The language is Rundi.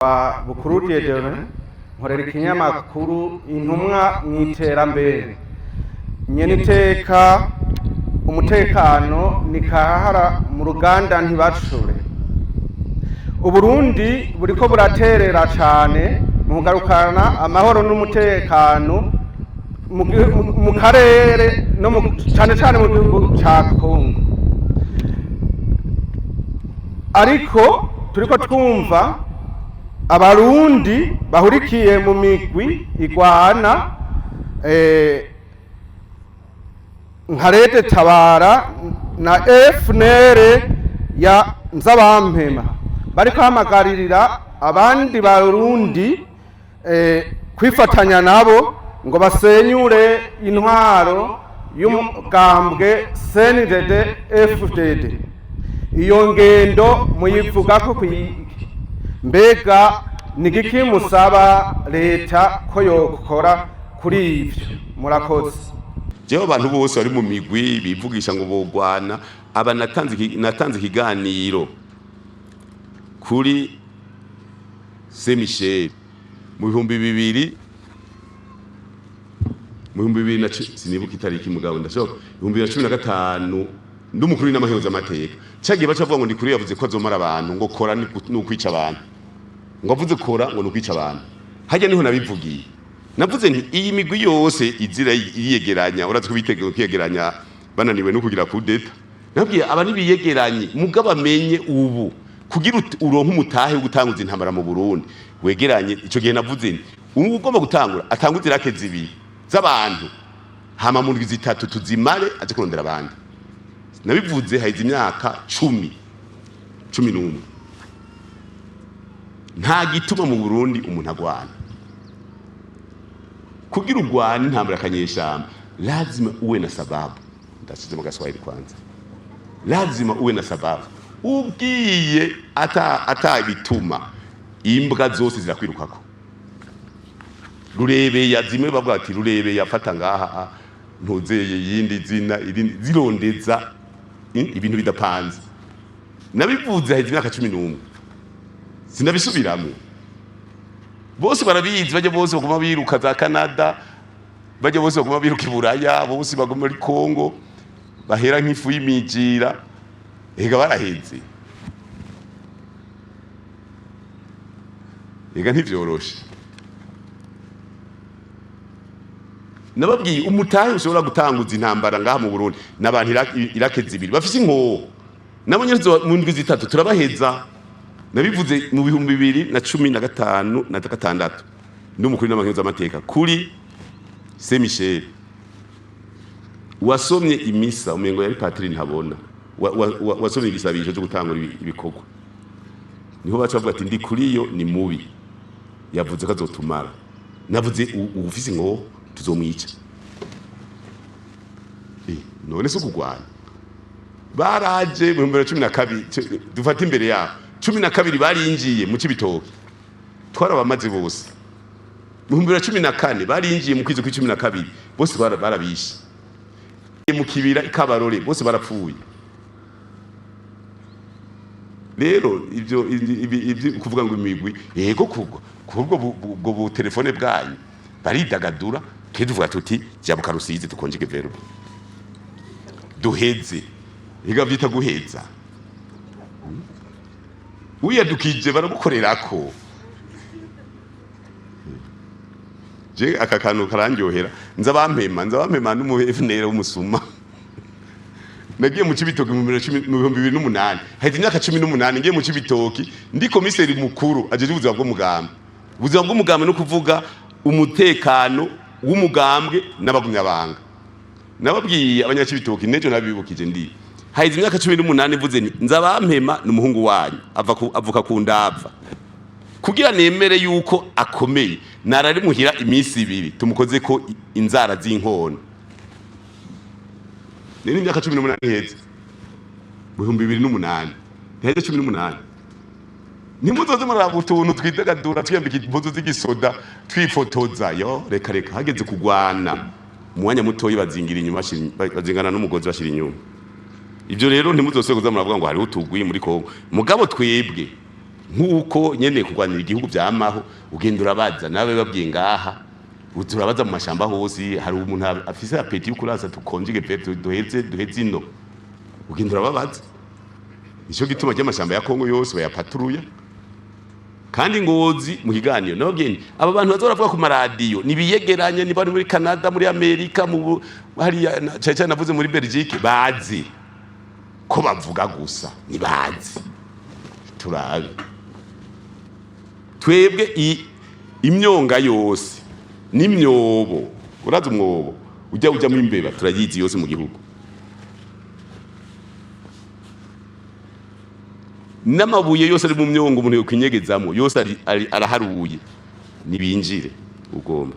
Nitwa Bukuru Dieudonné, nkorera ikinyamakuru Intumwa mu Iterambere. Nyene iteka, umutekano ni kahara mu ruganda ntibacure. Uburundi buriko buraterera cane mu kugarukana amahoro n'umutekano mu karere no cane cane mu gihugu ca Kongo, ariko turiko twumva Abarundi bahurikiye mu migwi igwana nka RED Tabara na FNL ya Nzabampema bariko hamagaririra abandi Barundi kwifatanya nabo ngo basenyure intwaro y'umugambwe CNDD FDD. Iyo ngendo muyivugako kwiki? Mbega ni giki musaba leta ko yokora kuri ivyo? Murakoze. Jewe abantu bose bari mu migwi bivugisha ngo bogwana, aba natanze ikiganiro kuri Saint Michel mu 2000 na sinibuka itariki, mugabo ndashobora, 2015, ndi umukuru w'inama amateka. Cagiye baca bavuga ngo ndi kuri yavuze ko azomara abantu, ngo kora ni ukwica abantu, ngo avuze kora ngo ni ukwica abantu. Hajya niho nabivugiye, navuze nti iyi migwi yose izira iriyegeranya, urazi ko biteguye kwiyegeranya bananiwe no kugira coup d'état. Nabwiye aba nibiyegeranye, mugabo amenye ubu kugira uronke umutahe wo gutanguza intambara mu Burundi wegeranye. Ico gihe navuze nti ubu ugomba gutangura atanguze irake zibiri z'abantu, hama mu ndwi 3 tuzimare, aje kurondera abandi. Nabivuze haize imyaka 10, 11. Nta gituma mu Burundi umuntu agwana. Kugira urwane intambara akanyeshamba, lazima uwe na sababu. Ndasize mu Gaswahili kwanza, lazima uwe na sababu. Ubwiye ata bituma, imbwa zose zirakwirukako. Rurebeya zimwe bavuga ati rurebeya fata ngaha ntuzeye yindi zina irindi zirondeza ibintu bidapanze. Nabivuze haheze imyaka 11, sinabisubiramwo. Bose barabizi, bajya bose baguma biruka za Canada, bajya bose baguma biruka i Buraya, bose baguma muri Congo bahera nk'ifu y'imijira. Ega baraheze, ega ntivyoroshe. Nababwiye umutahe ushobora gutanguza intambara ngaha mu Burundi n'abantu irake zibiri bafise inkoho, nabo nyene mu ndwi 3 turabaheza. Nabivuze mu 2015 na 6, ndi umukuru n'amateka kuri Saint Michel. Wasomye imisa umengo yari patiri ntabona, wasomye igisabisho cyo gutangura ibikorwa, niho baca bavuga ati ndi kuri yo ni mubi, yavuze ko azotumara. Navuze uwufise inkoho tuzomwica. None se ukugwana baraje mu 2012, dufate imbere yabo 12 barinjiye mu Cibitoke, twarabamaze bose. Mu 2014 barinjiye mu kwezi kw'icumi na kabiri, bose barabishe mu Kibira ikabarore, bose barapfuye. Rero ivyo ibyo kuvuga ngo imigwi, yego, kugwa kubwo ubwo bu telefone bwanyu baridagadura, twe tuvuga tuti jabuka Rusizi dukonjege verbe duheze. Ega vyita guheza, wiyadukije baragukorerako. Je aka kantu karandyohera, nza bampema n'umu FNL w'umusuma. Nagiye mu Cibitoki mu 2008, haheze imyaka 18 ngiye mu Cibitoki ndi komiseri mukuru ajeje ubuzima bw'umugambwe. Ubuzima bw'umugambwe no kuvuga umutekano w'umugambwe n'abagumyabanga. Nababwiye abanyacibitoki nejo nabibukije, ndi haheze imyaka 18 mvuze nti nza bampema ni umuhungu wanyu avuka ku ndava, kugira nemere yuko akomeye narari muhira iminsi 2 tumukoze ko inzara z'inkono. Nini imyaka 18 iheze mu 2008, ntiheze 18. Ntimuzoze muraba utuntu twidagadura twiyambika impuzu z'igisoda twifotoza yo, reka reka. Hageze kugwana mu mwanya mutoyi bazingira inyuma, bazingana n'umugozi bashira inyuma. Ibyo rero ntimuzose kuza muravuga ngo hariho utugwi muri Kongo, mugabo twebwe Nk'uko nyene kurwanira igihugu vyamaho, ugenda urabaza nawe babwiye ngaha, turabaza mu mashamba hose. Hari umuntu afise appétit yo kurasa, tukonjige pe, duheze ino, ugenda urababaza. Nico gituma ry'amashamba ya Kongo yose bayapaturuya. Kandi Ngozi mu kiganiro nababwiye nti aba bantu baza baravuga ku maradiyo nibiyegeranye, niba bari muri Canada, muri Amerika, mu hariya cyane cyane navuze muri Belgique, bazi ko bavuga gusa, nibazi turabe. Twebwe imyonga yose n'imyobo, urazi umwobo ujya ujyamo imbeba, turayizi yose mu gihugu, n'amabuye yose ari mu myongo umuntu yokwinyegezamo yose araharuye. Nibinjire ugomba.